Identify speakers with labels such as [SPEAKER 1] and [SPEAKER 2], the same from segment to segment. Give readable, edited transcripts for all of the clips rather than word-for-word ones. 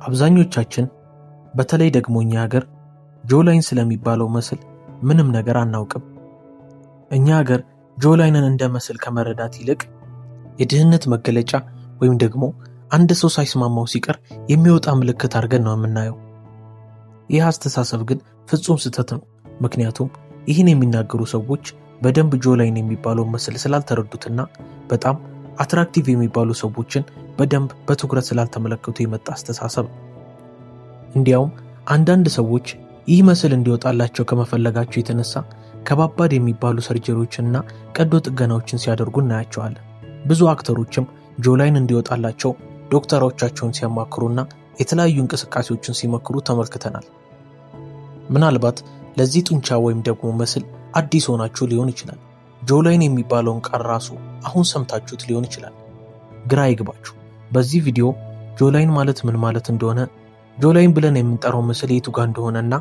[SPEAKER 1] አብዛኞቻችን በተለይ ደግሞ እኛ ሀገር jawline ስለሚባለው muscle ምንም ነገር አናውቅም። እኛ ሀገር jawline ን እንደ muscle ከመረዳት ይልቅ የድህነት መገለጫ ወይም ደግሞ አንድ ሰው ሳይስማማው ሲቀር የሚወጣ ምልክት አድርገን ነው የምናየው። ይህ አስተሳሰብ ግን ፍጹም ስህተት ነው። ምክንያቱም ይህን የሚናገሩ ሰዎች በደንብ jawline የሚባለው muscle ስላልተረዱትና በጣም attractive የሚባሉ ሰዎችን በደንብ በትኩረት ስላልተመለከቱ የመጣ አስተሳሰብ ነው። እንዲያውም አንዳንድ ሰዎች ይህ muscle እንዲወጣላቸው ከመፈለጋቸው የተነሳ ከባባድ የሚባሉ surgery ዎችንና ቀዶ ጥገናዎችን ሲያደርጉ እናያቸዋለን። ብዙ actor ኦችም jawline እንዲወጣላቸው ዶክተሮቻቸውን ሲያማክሩና የተለያዩ እንቅስቃሴዎችን ሲመክሩ ተመልክተናል። ምናልባት ለዚህ ጡንቻ ወይም ደግሞ muscle አዲስ ሆናችሁ ሊሆን ይችላል። Jawline የሚባለውን ቃል ራሱ አሁን ሰምታችሁት ሊሆን ይችላል። ግራ አይግባችሁ። በዚህ ቪዲዮ jawline ማለት ምን ማለት እንደሆነ፣ jawline ብለን የምንጠራው muscle የቱ ጋር እንደሆነና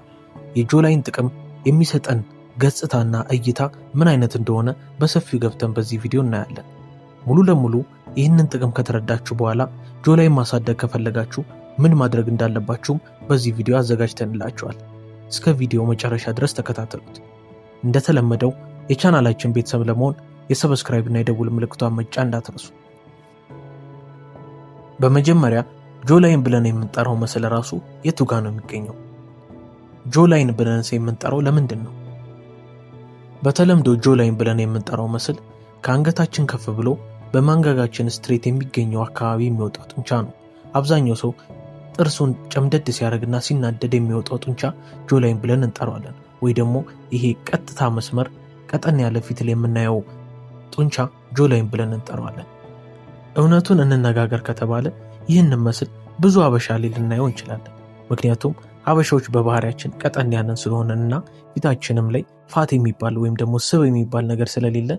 [SPEAKER 1] የ jawline ጥቅም የሚሰጠን ገጽታና እይታ ምን አይነት እንደሆነ በሰፊው ገብተን በዚህ ቪዲዮ እናያለን። ሙሉ ለሙሉ ይህንን ጥቅም ከተረዳችሁ በኋላ jawline ማሳደግ ከፈለጋችሁ ምን ማድረግ እንዳለባችሁም በዚህ ቪዲዮ አዘጋጅተንላችኋል። እስከ ቪዲዮ መጨረሻ ድረስ ተከታተሉት። እንደተለመደው የቻናላችን ቤተሰብ ለመሆን የ subscribe እና የደውል ምልክቷን መጫን እንዳትረሱ። በመጀመሪያ jawline ብለን የምንጠራው muscle ራሱ የቱ ጋ ነው የሚገኘው? Jawline ብለን የምንጠራው ለምንድን ነው? በተለምዶ jawline ብለን የምንጠራው muscle ከአንገታችን ከፍ ብሎ በመንጋጋችን straight የሚገኘው አካባቢ የሚወጣ ጡንቻ ነው። አብዛኛው ሰው ጥርሱን ጨምደድ ሲያደርግና ሲናደድ የሚወጣው ጡንቻ jawline ብለን እንጠራዋለን። ወይ ደግሞ ይሄ ቀጥታ መስመር ቀጠን ያለ ፊት ላይ የምናየው ጡንቻ jawline ብለን እንጠራዋለን። እውነቱን እንነጋገር ከተባለ ይህንን muscle ብዙ አበሻ ላይ ልናየው እንችላለን። ምክንያቱም ሀበሻዎች በባህሪያችን ቀጠን ያለን ስለሆነና ፊታችንም ላይ fat የሚባል ወይም ደግሞ ስብ የሚባል ነገር ስለሌለ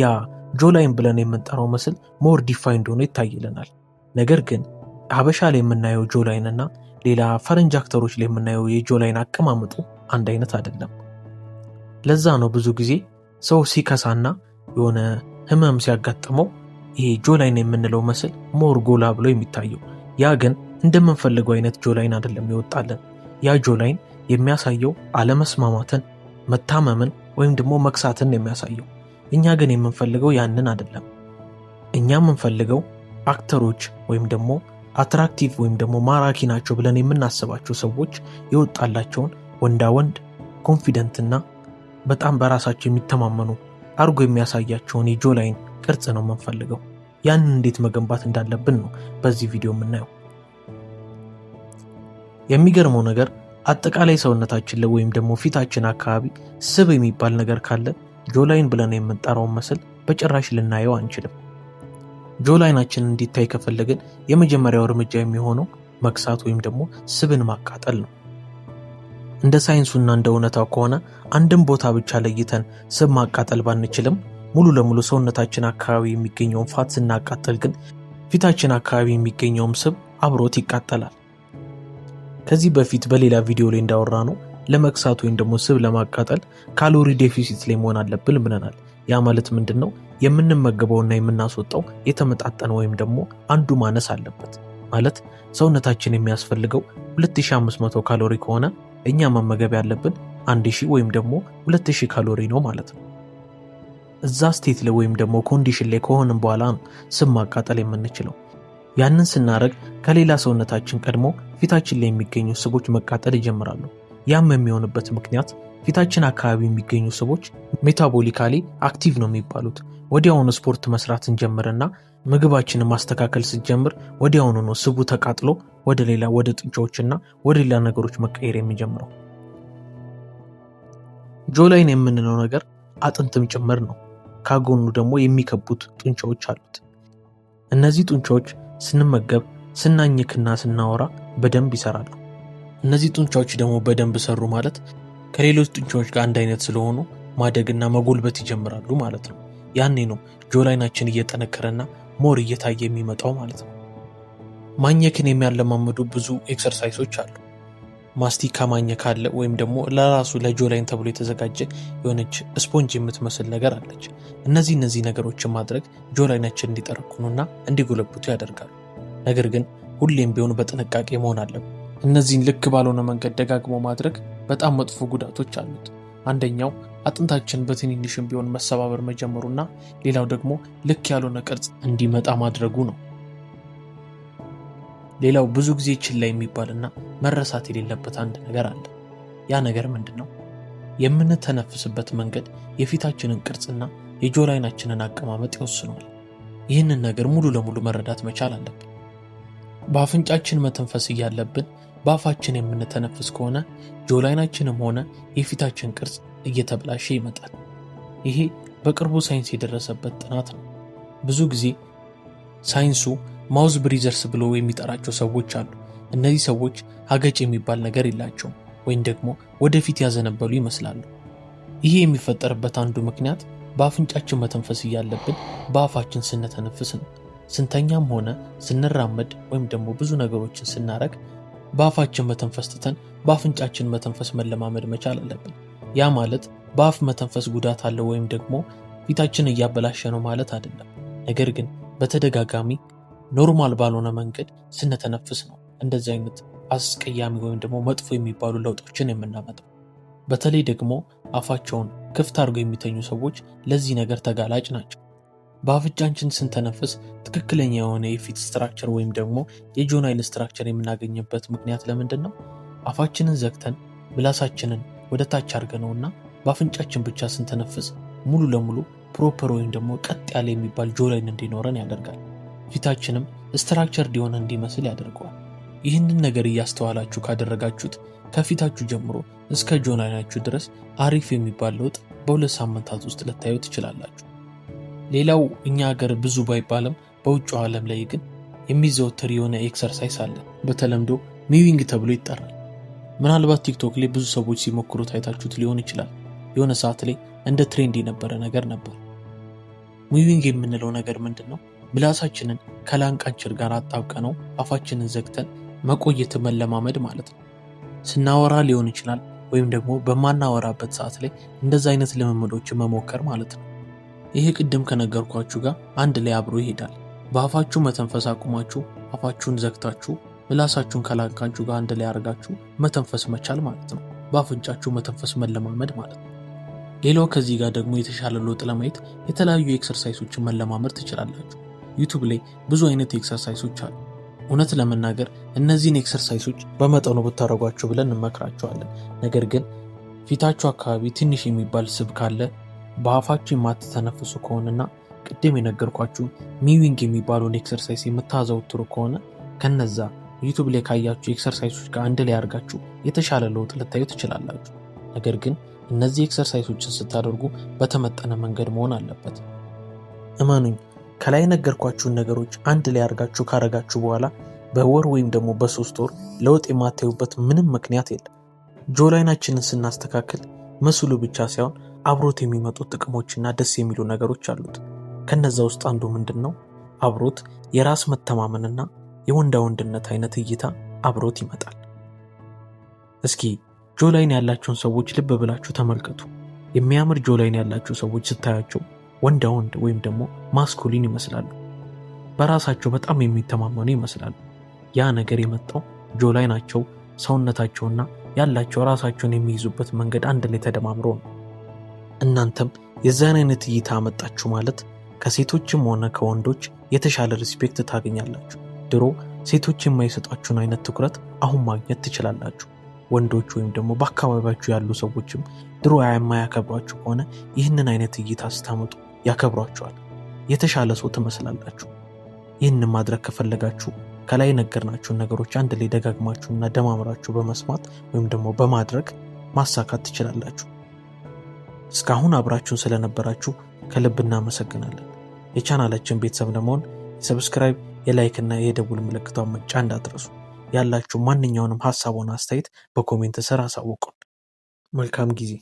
[SPEAKER 1] ያ jawline ብለን የምንጠራው muscle more defined ሆኖ ይታይልናል። ነገር ግን ሀበሻ ላይ የምናየው jawline እና ሌላ ፈረንጅ actor ኦች ላይ የምናየው የ jawline አቀማመጡ አንድ አይነት አይደለም። ለዛ ነው ብዙ ጊዜ ሰው ሲከሳና የሆነ ህመም ሲያጋጥመው ይሄ jawline የምንለው muscle more ጎላ ብሎ የሚታየው። ያ ግን እንደምንፈልገው አይነት jawline አይደለም ይወጣልን። ያ jawline የሚያሳየው አለመስማማትን፣ መታመምን ወይም ደግሞ መክሳትን ነው የሚያሳየው። እኛ ግን የምንፈልገው ያንን አይደለም። እኛ የምንፈልገው actor ኦች ወይም ደግሞ attractive ወይም ደግሞ ማራኪ ናቸው ብለን የምናስባቸው ሰዎች የወጣላቸውን ወንዳ ወንድ፣ confident ና በጣም በራሳቸው የሚተማመኑ አርጎ የሚያሳያቸውን የ jawline ቅርጽ ነው የምንፈልገው። ያንን እንዴት መገንባት እንዳለብን ነው በዚህ ቪዲዮ የምናየው። የሚገርመው ነገር አጠቃላይ ሰውነታችን ላይ ወይም ደግሞ ፊታችን አካባቢ ስብ የሚባል ነገር ካለ jawline ብለን የምንጠራውን muscle በጭራሽ ልናየው አንችልም። Jawline ኣችን እንዲታይ ከፈለግን የመጀመሪያው እርምጃ የሚሆነው መክሳት ወይም ደግሞ ስብን ማቃጠል ነው። እንደ ሳይንሱና እንደ እውነታው ከሆነ አንድም ቦታ ብቻ ለይተን ስብ ማቃጠል ባንችልም ሙሉ ለሙሉ ሰውነታችን አካባቢ የሚገኘውን fat ስናቃጥል ግን ፊታችን አካባቢ የሚገኘውም ስብ አብሮት ይቃጠላል። ከዚህ በፊት በሌላ ቪዲዮ ላይ እንዳወራነው ለመክሳት ወይም ደግሞ ስብ ለማቃጠል calorie deficit ላይ መሆን አለብን ብለናል። ያ ማለት ምንድን ነው? የምንመገበውና የምናስወጣው የተመጣጠነ ወይም ደግሞ አንዱ ማነስ አለበት። ማለት ሰውነታችን የሚያስፈልገው 2500 ካሎሪ ከሆነ እኛ መመገብ ያለብን 1000 ወይም ደግሞ 2000 ካሎሪ ነው ማለት ነው። እዛ state ላይ ወይም ደግሞ condition ላይ ከሆንም በኋላ ነው ስብ ማቃጠል የምንችለው። ያንን ስናደርግ ከሌላ ሰውነታችን ቀድሞ ፊታችን ላይ የሚገኙ ስቦች መቃጠል ይጀምራሉ። ያም የሚሆንበት ምክንያት ፊታችን አካባቢ የሚገኙ ስቦች metabolically active ነው የሚባሉት። ወዲያውኑ ስፖርት መስራት ስንጀምርና ምግባችንን ማስተካከል ስንጀምር ወዲያውኑ ነው ስቡ ተቃጥሎ ወደ ሌላ፣ ወደ ጡንቻዎችና ወደ ሌላ ነገሮች መቀየር የሚጀምረው። Jawline የምንለው ነገር አጥንትም ጭምር ነው። ከጎኑ ደግሞ የሚከቡት ጡንቻዎች አሉት። እነዚህ ጡንቻዎች ስንመገብ፣ ስናኝክና ስናወራ በደንብ ይሰራሉ። እነዚህ ጡንቻዎች ደግሞ በደንብ ሰሩ ማለት ከሌሎች ጡንቻዎች ጋር አንድ አይነት ስለሆኑ ማደግና መጎልበት ይጀምራሉ ማለት ነው። ያኔ ነው jawline ኣችን እየጠነከረና more እየታየ የሚመጣው ማለት ነው። ማኘክን የሚያለማምዱ ብዙ exercise ኦች አሉ። ማስቲካ ማኘክ አለ፣ ወይም ደግሞ ለራሱ ለ jawline ተብሎ የተዘጋጀ የሆነች ስፖንጅ የምትመስል ነገር አለች። እነዚህ ነገሮችን ማድረግ jawline ኣችን እንዲጠነክሩና እንዲጎለብቱ ያደርጋሉ። ነገር ግን ሁሌም ቢሆን በጥንቃቄ መሆን አለበት። እነዚህን ልክ ባልሆነ መንገድ ደጋግሞ ማድረግ በጣም መጥፎ ጉዳቶች አሉት። አንደኛው አጥንታችን በትንንሽም ቢሆን መሰባበር መጀመሩና ሌላው ደግሞ ልክ ያልሆነ ቅርጽ እንዲመጣ ማድረጉ ነው። ሌላው ብዙ ጊዜ ችላ የሚባልና መረሳት የሌለበት አንድ ነገር አለ። ያ ነገር ምንድን ነው? የምንተነፍስበት መንገድ የፊታችንን ቅርጽና የ jawline ኣችንን አቀማመጥ ይወስነዋል። ይህንን ነገር ሙሉ ለሙሉ መረዳት መቻል አለብን። በአፍንጫችን መተንፈስ እያለብን በአፋችን የምንተነፍስ ከሆነ jawline ኣችንም ሆነ የፊታችን ቅርጽ እየተበላሸ ይመጣል። ይሄ በቅርቡ ሳይንስ የደረሰበት ጥናት ነው። ብዙ ጊዜ ሳይንሱ mouth breathers ብሎ የሚጠራቸው ሰዎች አሉ። እነዚህ ሰዎች አገጭ የሚባል ነገር የላቸውም ወይም ደግሞ ወደፊት ያዘነበሉ ይመስላሉ። ይሄ የሚፈጠርበት አንዱ ምክንያት በአፍንጫችን መተንፈስ እያለብን በአፋችን ስንተነፍስ ነው። ስንተኛም ሆነ ስንራመድ ወይም ደግሞ ብዙ ነገሮችን ስናረግ በአፋችን መተንፈስ ትተን በአፍንጫችን መተንፈስ መለማመድ መቻል አለብን። ያ ማለት በአፍ መተንፈስ ጉዳት አለው ወይም ደግሞ ፊታችን እያበላሸ ነው ማለት አይደለም። ነገር ግን በተደጋጋሚ normal ባልሆነ መንገድ ስንተነፍስ ነው እንደዚህ አይነት አስቀያሚ ወይም ደግሞ መጥፎ የሚባሉ ለውጦችን የምናመጣው። በተለይ ደግሞ አፋቸውን ክፍት አድርገው የሚተኙ ሰዎች ለዚህ ነገር ተጋላጭ ናቸው። በአፍንጫችን ስንተነፍስ ትክክለኛ የሆነ የፊት structure ወይም ደግሞ የ jawline structure የምናገኝበት ምክንያት ለምንድን ነው? አፋችንን ዘግተን ምላሳችንን ወደ ታች አድርገነውና በአፍንጫችን ብቻ ስንተነፍስ ሙሉ ለሙሉ proper ወይም ደግሞ ቀጥ ያለ የሚባል jawline እንዲኖረን ያደርጋል። ፊታችንም structure የሆነ እንዲመስል ያደርገዋል። ይህንን ነገር እያስተዋላችሁ ካደረጋችሁት ከፊታችሁ ጀምሮ እስከ jawline ኣችሁ ድረስ አሪፍ የሚባል ለውጥ በ2 ሳምንታት ውስጥ ልታዩ ትችላላችሁ። ሌላው እኛ ሀገር ብዙ ባይባልም በውጭው ዓለም ላይ ግን የሚዘወትር የሆነ exercise አለ። በተለምዶ mewing ተብሎ ይጠራል። ምናልባት ቲክቶክ ላይ ብዙ ሰዎች ሲሞክሩት አይታችሁት ሊሆን ይችላል። የሆነ ሰዓት ላይ እንደ trend የነበረ ነገር ነበር። Mewing የምንለው ነገር ምንድን ነው? ምላሳችንን ከላንቃችን ጋር አጣብቀነው አፋችንን ዘግተን መቆየት መለማመድ ማለት ነው። ስናወራ ሊሆን ይችላል ወይም ደግሞ በማናወራበት ሰዓት ላይ እንደዛ አይነት ልምምዶችን መሞከር ማለት ነው። ይሄ ቅድም ከነገርኳችሁ ጋር አንድ ላይ አብሮ ይሄዳል። በአፋችሁ መተንፈስ አቁማችሁ አፋችሁን ዘግታችሁ ምላሳችሁን ከላንቃችሁ ጋር አንድ ላይ አድርጋችሁ መተንፈስ መቻል ማለት ነው። በአፍንጫችሁ መተንፈስ መለማመድ ማለት ነው። ሌላው ከዚህ ጋር ደግሞ የተሻለ ለውጥ ለማየት የተለያዩ exercise ኦችን መለማመድ ትችላላችሁ። ዩቱብ ላይ ብዙ አይነት exercise ኦች አሉ። እውነት ለመናገር እነዚህን exercise ኦች በመጠኑ ብታደርጓቸው ብለን እንመክራችኋለን። ነገር ግን ፊታችሁ አካባቢ ትንሽ የሚባል ስብ ካለ፣ በአፋችሁ የማትተነፍሱ ከሆነና ቅድም የነገርኳችሁ mewing የሚባለውን exercise የምታዘወትሩ ከሆነ ከነዛ ዩቱብ ላይ ካያችሁ exercise ኦች ጋር አንድ ላይ አድርጋችሁ የተሻለ ለውጥ ልታዩ ትችላላችሁ። ነገር ግን እነዚህ exercise ኦችን ስታደርጉ በተመጠነ መንገድ መሆን አለበት። እመኑኝ፣ ከላይ የነገርኳችሁን ነገሮች አንድ ላይ አድርጋችሁ ካረጋችሁ በኋላ በወር ወይም ደግሞ በ3 ወር ለውጥ የማታዩበት ምንም ምክንያት የለም። Jawline ኣችንን ስናስተካክል muscle ኡ ብቻ ሳይሆን አብሮት የሚመጡ ጥቅሞችና ደስ የሚሉ ነገሮች አሉት። ከነዛ ውስጥ አንዱ ምንድን ነው? አብሮት የራስ መተማመንና የወንዳ ወንድነት አይነት እይታ አብሮት ይመጣል። እስኪ jawline ያላቸውን ሰዎች ልብ ብላችሁ ተመልከቱ። የሚያምር jawline ያላቸው ሰዎች ስታያቸው ወንዳ ወንድ ወይም ደግሞ masculine ይመስላሉ። በራሳቸው በጣም የሚተማመኑ ይመስላሉ። ያ ነገር የመጣው jawline ኣቸው፣ ሰውነታቸውና ያላቸው ራሳቸውን የሚይዙበት መንገድ አንድ ላይ ተደማምሮ ነው። እናንተም የዛን አይነት እይታ አመጣችሁ ማለት ከሴቶችም ሆነ ከወንዶች የተሻለ respect ታገኛላችሁ። ድሮ ሴቶች የማይሰጧችሁን አይነት ትኩረት አሁን ማግኘት ትችላላችሁ። ወንዶች ወይም ደግሞ በአካባቢያችሁ ያሉ ሰዎችም ድሮ የማያከብሯችሁ ከሆነ ይህንን አይነት እይታ ስታመጡ ያከብሯችኋል። የተሻለ ሰው ትመስላላችሁ። ይህንን ማድረግ ከፈለጋችሁ ከላይ የነገርናችሁን ነገሮች አንድ ላይ ደጋግማችሁና ደማምራችሁ በመስማት ወይም ደግሞ በማድረግ ማሳካት ትችላላችሁ። እስካሁን አብራችሁን ስለነበራችሁ ከልብ እናመሰግናለን። የቻናላችን ቤተሰብ ለመሆን የ subscribe፣ የ like እና የደውል ምልክቷን መጫን እንዳትረሱ። ያላችሁ ማንኛውንም ሀሳብ ሆነ አስተያየት በ comment ስር አሳውቁን። መልካም ጊዜ።